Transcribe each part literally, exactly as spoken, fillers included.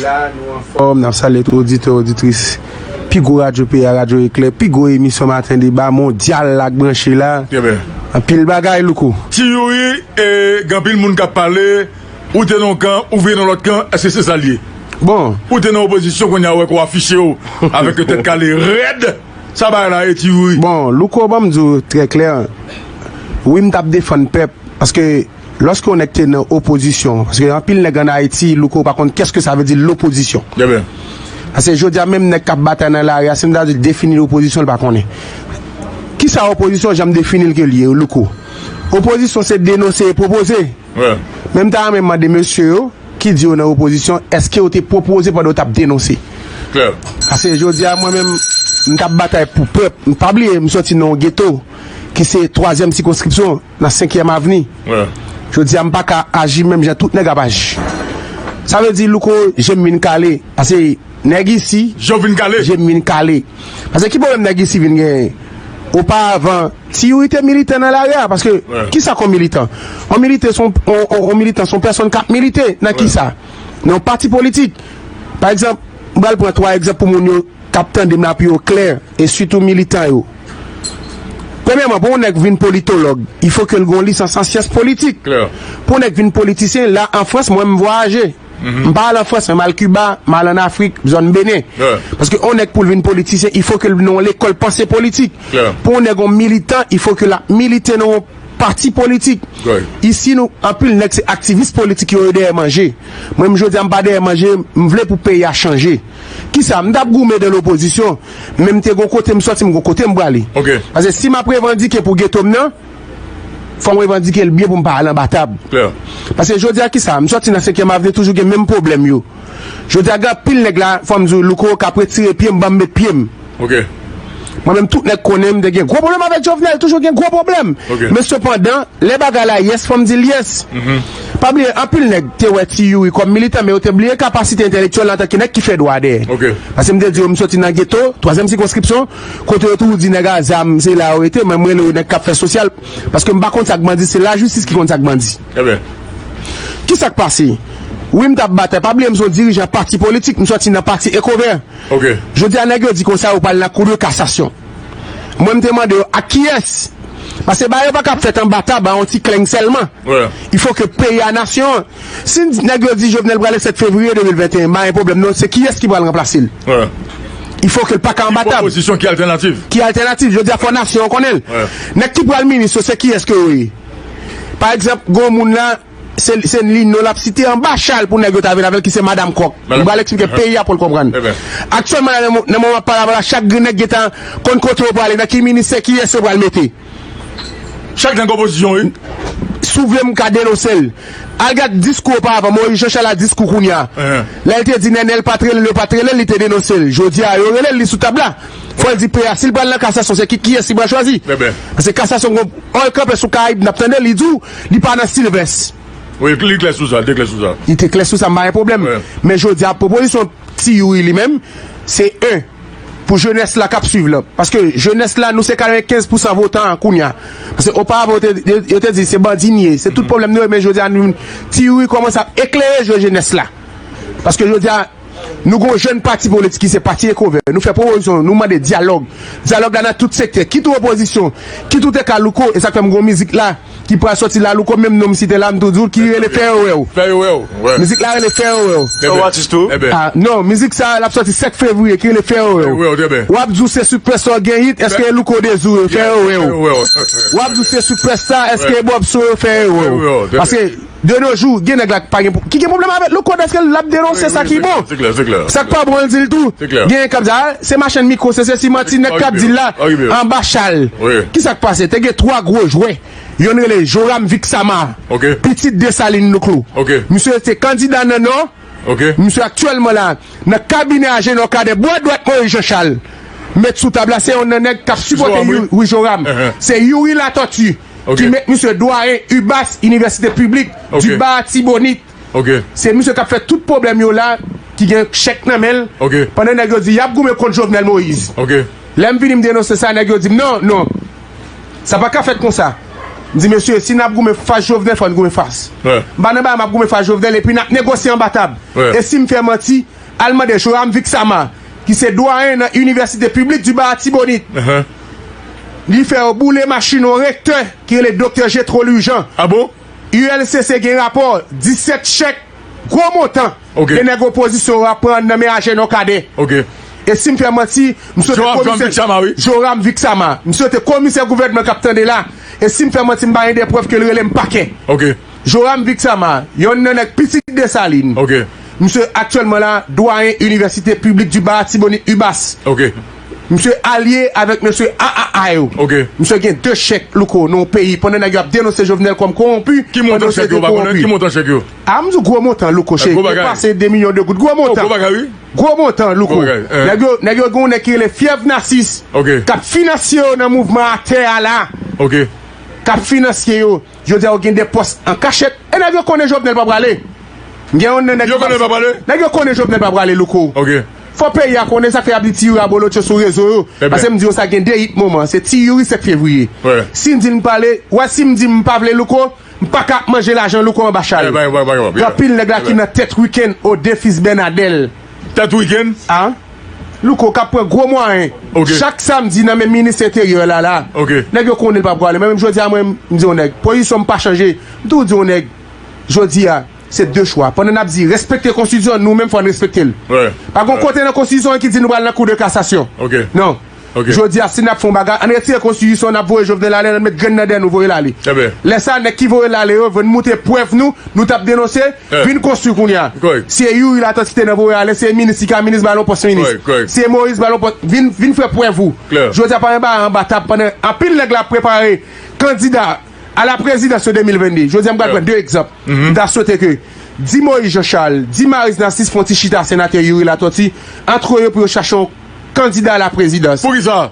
La, nou anfòm, n ap salye tout oditè, oditris. Pi gwo radyo peyi a, Radyo Eklè, pi gwo emisyon Maten Deba mondyal la k branche la. Trè byen. Anpil bagay, Louko. Ti Youri, e, gen anpil moun k ap pale, ou te nan yon kan, ou vire nan lòt kan, èske se sa l ye? Bon. Ou te nan opozisyon, kounye a, wè, ou afiche w avèk yon tèt kale rèd. Sa bagay la ye, Ti Youri? Bon, Louko, ban m di w trè klè. Wi, m t ap defann pèp, paske lòske yon nèg te nan opozisyon, paske anpil nèg ann Ayiti, Louko, pa konn kèske sa vle di lopozisyon. Trè byen. Paske jodi a, menm nèg k ap batay nan lari a, si m ta di l defini lopozisyon, l pa konnen. Kisa opozisyon, jan m defini l ke l ye, Louko? Opozisyon, se denonse e pwopoze. Wi. Men m ta renmen mande mesye yo, ki di yo nan opozisyon, èske yo te pwopoze pandan yo t ap denonse? Klè. Paske jodi a, mwen menm, m t ap batay pou pèp. M pa bliye, m soti nan yon geto, ki se twazyèm sikonskripsyon, nan senkyèm avni. Wi. Jodi a, m pa ka aji menm jan tout nèg ap aji. Sa vle di, Louko, je m vin kale. Paske nèg isi, je w vin kale. Je m vin kale. Paske ki pwoblèm nèg isi vin genyen? Oparavan, Ti Youri te militan nan lari a, paske, wi, kisa k yon militan? Yon milite se yon, yon, yon, yon militan se yon pèsòn k ap milite nan, wi, kisa? Nan yon pati politik. Pa egzanp, m pral pran twa egzanp pou moun yo k ap tande m la pou yo klè, e sitou militan yo. Premyèman, pou yon nèg vin politològ, il faut que l gen yon lisans an syans politik. Klè. Pou yon nèg vin politisyen, la an Frans, mwen m vwayaje. Mhm. M pa al an Frans, men m al Kiba, m al ann Afrik, zòn Benen. Klè. Paske yon nèg pou l vin politisyen, il faut que l nan yon lekòl panse politik. Klè. Pou yon nèg yon militan, il faut que l ap milite nan yon pati politik. Klè. Isi, nou, anpil nèg se aktivis politik yo, yo dèyè manje. Mwen, m jodi a, m pa dèyè manje, m vle pou peyi a chanje. Kisa? M t ap goumen de lopozisyon, men m te gon kote m sòti, m gon kote m prale. Ok. Paske si m ap revandike pou geto m nan, fò m revandike l byen pou m pa al anba tab. Klè. Paske jodi a kisa? M sòti nan senkyèm avni, toujou gen menm pwoblèm yo. Jodi a gen anpil nèg la, fò m di w, Louko, k ap retire pye m, ban m met pye m. Ok. Mwen menm, tout nèg konnen m te gen gwo pwoblèm avèk Jovenel, toujou gen gwo pwoblèm. Ok. Men sepandan, lè bagay la yès, fò m di l yès. Mhm. Pa bliye, anpil nèg te wè Ti Youri kòm militan, men yo te bliye kapasite entèlektyèl antanke nèg ki fè dwa dèyè. Ok. Paske m te di yo, m soti nan geto, twazyèm sikonskripsyon, kote yo toujou di nèg a zam, se la yo rete, men mwen rele yo nèg k ap fè sosyal, paske m pa konn sa k bandi, se lajistis ki konn sa k bandi. Trè byen. Kisa k pase? Wi, m t ap batay. Pa bliye, m se yon dirijan pati politik, m sòti nan pati Ekovè. Ok. Jodi a, nèg yo di konsa, yo pral nan kou de kasasyon. Mwen, m te mande yo, ak kiyès? Paske bagay yo pa ka ap fèt anba tab, a yon ti kleng sèlman. Wi. Il faut que peyi a, nasyon an. Si nèg yo di Jovenel prale sèt fevriye de mil venteyen, pa gen pwoblèm non, se kiyès ki pral ranplase l? Wi. Il faut que l pa ka anba tab. Ki opozisyon, ki altènativ? Ki altènativ? Jodi a, fò nasyon an konnen l. Wi. Nèg ki pral minis yo, se kiyès ke yo ye? Pa egzanp, gon moun la, se, se li non l ap site anba chal pou nèg yo ta vin avè l, ki se Madanm Kòk. Madanm. M pral eksplike peyi a pou l konprann. Trè byen. Aktyèlman la, nan mo-, nan moman m ap pale avè w la, chak grenn nèg gentan konn kote yo prale, nan ki ministè, kiyès yo pral mete. Chak nèg opozisyon, wi. Si w vle, m ka denonse l. Al gad diskou oparavan, Moyiz Janchal la diskou kounye a. Lè l te di Nènèl pa t rele l, yo pa t rele l, li te denonse l. Jodi a, yo rele l, li sou tab la. Fò l di peyi a, si l pral nan kasasyon, se ki, kiyès li pral chwazi? Paske kasasyon, gon, ò, kanpe sou Karayib, n ap tande, li di w, li pa nan Silvès. Wi, li klè sou sa, li te klè sou sa. Li te klè sou sa, m pa gen pwoblèm. Wi. Men jodi a, pwopozisyon Ti Youri li menm, se en, pou jenès la k ap swiv la. Paske jenès la, nou se katrevenkenz pousan votan an kounye a. Paske oparavan, yo te, yo, yo te di se bandi n ye, se tout pwoblèm nou yo, men jodi a, nou, Ti Youri kòmanse ap eklere je jenès la. Paske jodi a, nou gon jèn pati politik ki se pati Ekovè. Nou fè pwopozisyon, nou mande dyalòg. Dyalòg la nan tout sektè, kit ou opozisyon, kit ou te ka Louko, e sa k fè m gon mizik la ki pral sòti la, Louko, menm non m site la, m tou di w, ki rele Fè yo wè w. Fè yo wè w, wi. Mizik la rele Fè yo wè w. Trè byen. Ou atis tou? Trè byen. Ah, non, mizik sa, l ap sòti sèt fevriye, ki rele Fè yo wè w. Fè yo wè w, trè byen. W ap di w se Superstar gen hit, èske Louko Dezou yo? Fè yo wè w. Fè yo wè w. W ap di w se Superstar, èske Bob Soyo? Fè yo wè w. Fè yo wè w, trè byen. Paske de nos jours, gen nèg la ki pa gen, ki gen pwoblèm avèk Louko, dèske l ap denonse sa ki bon. Wi, wi, se klè, se klè. Sa k pa bon, l di l tou. Se klè. Gen nèg k ap di, ah, se machann mikwo, se sesi, manti, nèg k ap di l la, anba chal. Wi. Kisa k pase? Te gen twa gwo jwè. Yonn rele Joram Vixama, ok, pitit Desalin Louklo. Ok. Misye se kandida nan Nò. Ok. Misye aktyèlman la nan kabinè a Jenò Kadè, bwa dwat Moyiz Janchal. Met sou tab la, se yonn nan nèg k ap sipòte Youri Joram. Wi, Joram. Enhen. Se Youri Latortue, ok, ki met misye dwayen UBAS, Inivèsite Piblik, ok, di Ba Atibonit. Ok. Se misye k ap fè tout pwoblèm yo la, ki gen chèk nan men l, ok, pandan nèg yo di y ap goumen kont Jovenel Moïse. Ok. Lè m vini, m denonse sa, nèg yo di m non, non. Sa pa ka fèt konsa. M di, mesye, si n ap goumen fas Jovenel, fò n goumen fas. M pa nan bagay m ap goumen fas Jovenel epi n ap negosye anba tab. E si m fè manti, al mande Joram Vixama, ki se dwayen nan Inivèsite Piblik di Ba Atibonit. Li fè yo boule machin yon rektè ki rele Doktè Jetro Lurjan. U L C C gen rapò, disèt chèk, gwo montan, ke nèg opozisyon yo ap pran nan men Ajenò Kadè. E si m fè manti, m swete komisè Joram Vixama, m swete komisè gouvènman k ap tande la. E si m fè manti, m ba gen de prèv ke l rele m pakè. Joram Vixama, yonn nan nèg pitit Desalin. Misye aktyèlman la, dwayen Inivèsite Piblik di Ba Atibonit, UBAS. Misye alye avèk mesye A A A yo. Misye gen de chèk, Louko, nan yon peyi, pandan nèg yo ap denonse Jovenel kòm kowonpi, pandan yo se te kowonpi. Ki montan chèk yo? A, m di w gwo montan, Louko, cheri. Yo pase de milyon de goud. Gwo montan. Gwo montan, Louko. Nèg yo, nèg yo gen yon nèg ki rele Fyèv Nasis, k ap finansye yo nan mouvman atè a la. K ap finansye yo. Jodi a, yo gen de pòs an kachèt. E nèg yo konnen Jovenel pa prale. M gen yon nan nèg yo konnen pa prale. Nèg yo konnen Jovenel pa prale, Louko. Fò peyi a konnen sa k fè y ap di Ti Youri abolotcho sou rezo yo. Paske m di yo sa gen de hit moman. Se Ti Youri sèt fevriye. Si m di n prale, w a si m di m pa vle, Louko, m pa ka ap manje lajan Louko anba chal. Gen anpil nèg la ki nan tèt wikenn o defis Bènadèl. Tèt wikenn? A? Louko k ap pran gwo mwayen. Chak samdi nan men minis enteryè la la. Nèg yo konnen l pa prale. Mwen menm jodi a, mwen, m di yon nèg, pozisyon m pa chanje. M toujou di yon nèg, jodi a, se de chwa. Pandan n ap di respekte konstitisyon, nou menm fò n respekte l. Pa gen yon kote nan konstitisyon an ki di nou pral nan kou de kasasyon. Non. Jodi a, si n ap fè yon bagay, ann retire konstitisyon, n ap voye Jovenel ale, ann met grenn nan dèyè nou, voye l ale. Lè sa, nèg ki voye l ale yo, vin moute prèv nou, nou t ap denonse, vin konstwi kounye a. Se Youri Latortue ki te nan voye ale, se minis li ka minis, ba l yon pòs minis. Se Moïse, ba l yon pòs, vin, vin fè prèv ou. Jodi a, pa gen bagay anba tab, pandan anpil nèg la ap prepare kandida a la prezidans yo de mil venn de. Jodi a, m pral pran de egzanp. M ta swete ke di Moïse Jean Charles, di Maryse Narcisse fè yon ti chita senatè Youri Latortue, antre yo pou yo chache yon kandida a la prezidans. Poukisa?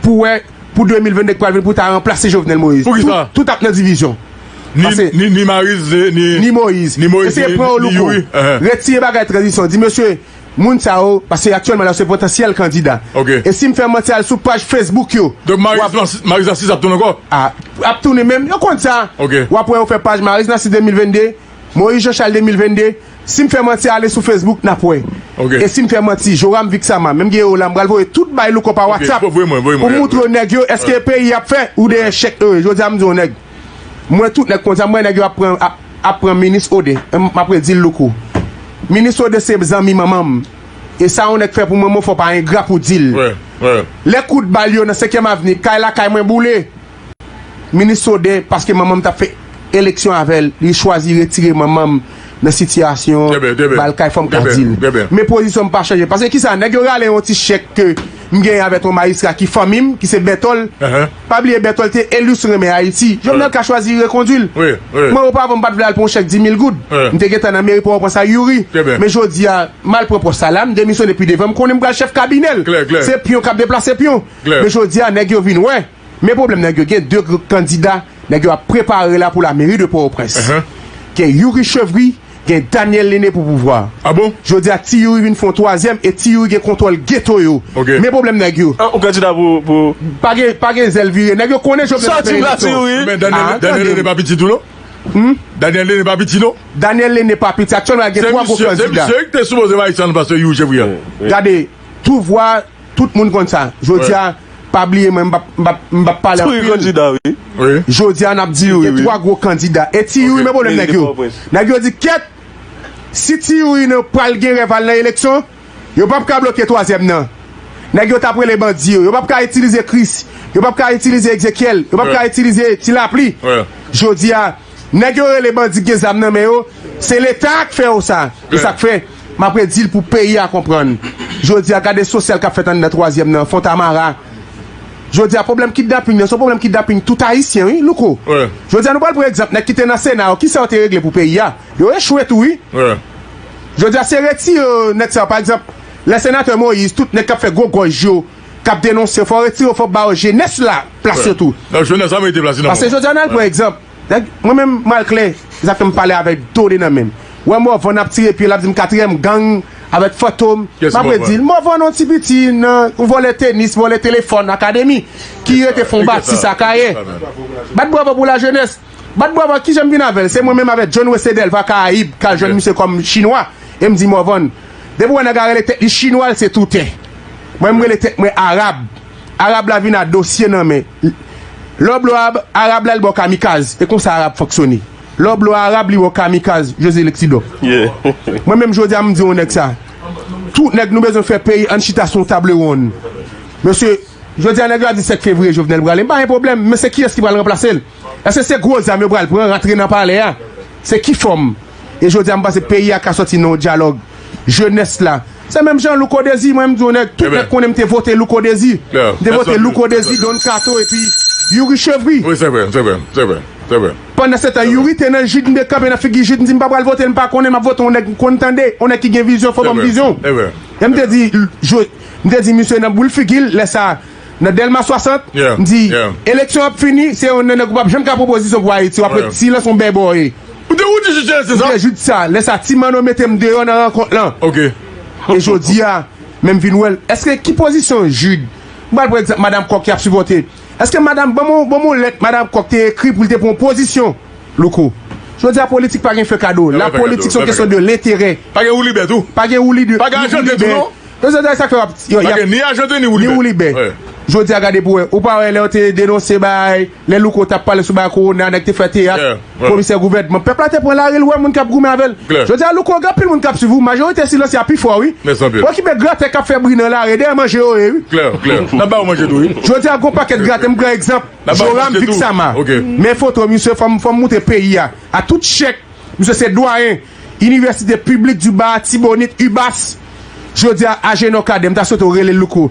Pou wè, pou de mil venn de k pral vin pou ta ranplase Jovenel Moïse. Poukisa? Tout, tout ap nan divizyon. Ni, ni, ni Maryse, ni, ni Moïse. Eseye pran yo, Louko. Retire bagay tranzisyon. Di mesye, moun sa yo, paske aktyèlman la se potansyèl kandida. E si m fè manti, al sou paj Facebook yo. Donk Maryse Narcisse ap tounen ankò? A, ap tounen menm. Yo konn sa. W ap wè yo fè paj Maryse Narcisse de mil venn de, Moïse Jean Charles de mil venn de. Si m fè manti, ale sou Facebook, n ap wè. E si m fè manti, Joram Vixama, menm gen yo la, m pral voye tout bay Louko pa WhatsApp pou moutre nèg yo èske peyi ap fè ou dèyè chèk yo ye. Jodi a, m di yon nèg, mwen tout nèg konn sa, m wè nèg yo ap pran, ap, ap pran minis Oden. M ap redi l, Louko. Minis Oden se zanmi manman m. E sa yon nèg fè pou manman w, fò w pa engra pou di l. Lè kout bal yo nan senkyèm avni, kay lakay mwen boule. Minis Oden, paske manman m t ap fè eleksyon avè l, li chwazi retire manman m nan sitiyasyon bal kay, fò m ka di l. Men pozisyon m pa chanje. Paske kisa, nèg yo rale yon ti chèk ke m genyen avèk yon majistra ki fanmi m, ki se Bètòl. Pa bliye Bètòl te eli sou Renmen Ayiti. Jovenel ka chwazi rekondui l. Mwen, oparavan, m pa t vle al pran yon chèk di mil goud. M te gentan nan meri Pòtoprens a Youri. Men jodi a, m al pran pòs sa la, m demisyone pi devan, m konnen m pral chèf kabinè l. Se pyon k ap deplase pyon. Men jodi a, nèg yo vin wè. Men pwoblèm nèg yo, gen de gr-, kandida nèg yo ap prepare la pou la meri de Pòtoprens. Gen Youri Chevry, gen Daniel Lene pou pouvwa. Jodi a, Ti Youri vin fè yon twazyèm e Ti Youri gen kontwòl geto yo. Men pwoblèm nèg yo. An, ou kandida pou, pou Pa gen, pa gen zèl vire. Nèg yo konnen Jovenel ap fè eleksyon. Men Daniel, Daniel Lene pa piti tou non? Daniel Lene pa piti non? Daniel Lene pa piti. Aktyèlman, gen twa gwo kandida. Se misye ki te sipoze majistra nan plas Youri Chevry a. Gade, pouvwa, tout moun konn sa. Jodi a, pa bliye mwen, m p ap, m p ap, m p ap pale anpil. Jodi a, n ap di, gen twa gwo kandida. E Ti Youri, men pwoblèm nèg yo. Nèg yo di, kèt, si Ti Youri nan pral gen rèv al nan eleksyon, yo p ap ka bloke twazyèm nan. Nèg yo t ap rele bandi yo. Yo p ap ka itilize Chris. Yo p ap ka itilize Exekiel. Yo p ap ka itilize Ti Lapli. Jodi a, nèg yo rele bandi k gen zam nan men yo, se Leta k fè yo sa. E sa k fè, m ap redi l pou peyi a konprann. Jodi a, gade sosyal k ap fèt anndan twazyèm nan, Fontamara. Jodi a, pwoblèm kidnaping nan, se yon pwoblèm kidnaping tout Ayisyen, wi, Louko. Jodi a, nou pral pran egzanp nèg ki te nan Sena yo, kisa yo te regle pou peyi a? Yo echwe tou, wi. Jodi a, se retire yo, nèg sa yo. Pa egzanp, lè senatè Moïse, tout nèg k ap fè gwo gòj yo, k ap denonse, fò retire yo, fò ba yo jenès la plas yo tou. Non, jenès la merite plas li nan. Paske jodi a, n al pran egzanp. Nèg, mwen menm, m al klè, sa fè m pale avèk done nan men m. Wè Morvan ap tire pye, l ap di m katriyèm gang avèk Fantom, m ap redi l, Morvan yon ti piti nan yon vòlè tenis, vòlè telefòn, akademi, ki rete fè yon batis Akayè. Bat bravo pou lajenès. Bat bravo, kijan m vin avè l? Se mwen menm avèk John Wesley Delva Karayib k al jwenn misye kòm chinwa. E m di Morvan, depi w wè nèg la rele tèt li chinwa, l se toutè. Mwen, m rele tèt mwen arab. Arab la vin a dosye nan men. Lè w blo arab, arab la, li ba w kamikaz. E konsa arab fonksyone. Lè w blo arab, li ba w kamikaz, José Lexidor. Mwen menm, jodi a, m di yon nèg sa. Tout nèg, nou bezwen fè peyi, ann chita sou yon table ronde. Mesye, jodi a, nèg yo ap di sèt fevriye, Jovenel prale. M pa gen pwoblèm, men se kiyès ki pral ranplase l? Èske se gwo zam yo pral pran, rantre nan palè a? Se ki fòm? E jodi a, m panse peyi a ka sòti nan yon dyalòg. Jenès la. Se menm jan Louko Dezi, mwen, m di yon nèg, tout nèg konnen m te vote Louko Dezi. M te vote Louko Dezi, Don Kato, epi Youri Chevry. Wi, se vre, se vre, se vre, se vre. Pandan se tan, Youri te nan Jid, m te kanpe nan figi Jid, m di, "M pa pral vote l, m pa konnen, m ap vote yon nèg m konn tande, yon nèg ki gen vizyon, fò ban m vizyon." E m te di, m te di misye nan boul figi l, lè sa, nan Dèlma swasant, m di, eleksyon ap fini, se yon nèg ou p ap janm ka pwopozisyon pou Ayiti, w ap ret silans yon bèbòye. Ou te, ou te jis di sa? M te jis di sa. Lè sa, Ti Manno mete m deyò nan rankont lan. E jodi a, men m vin wè l. Èske ki pozisyon Jid? M pral pran egzanp Madanm Kòk ki ap sipòte. Èske madanm, ban m, ban m yon lèt Madanm Kòk te ekri pou l te pran yon pozisyon, Louko? Jodi a, politik pa gen fè kado. La politik, se yon kesyon de lenterè. Pa gen woulibè tou. Pa gen woulibè. Pa gen ajante tou, non? Yo, jodi a, sa k fè w ap, yo, y ap, ni ajante, ni woulibè. Jodi a, gade pou wè. Ou pa wè lè yo te denonse bagay, lè Louko t ap pale sou bagay kowona, nèg te fè teyat, komisè gouvènman. Pèp la te pran lari, l wè moun k ap goumen avè l. Jodi a, Louko, gen anpil moun k ap swiv ou. Majorite silansye a pi fò, wi. Okipe gratè k ap fè bri nan lari, dèyè manje yo ye, wi. N ap ba yo manje tou, wi. Jodi a, gon pakèt gratè, m pran egzanp Joram Vixama. Men foto misye, fò m, fò m moutre peyi a. A tout chèk, misye se dwayen Inivèsite Piblik di Ba Atibonit, UBAS. Jodi a, Ajenò Kadè, m ta swete w rele l, Louko.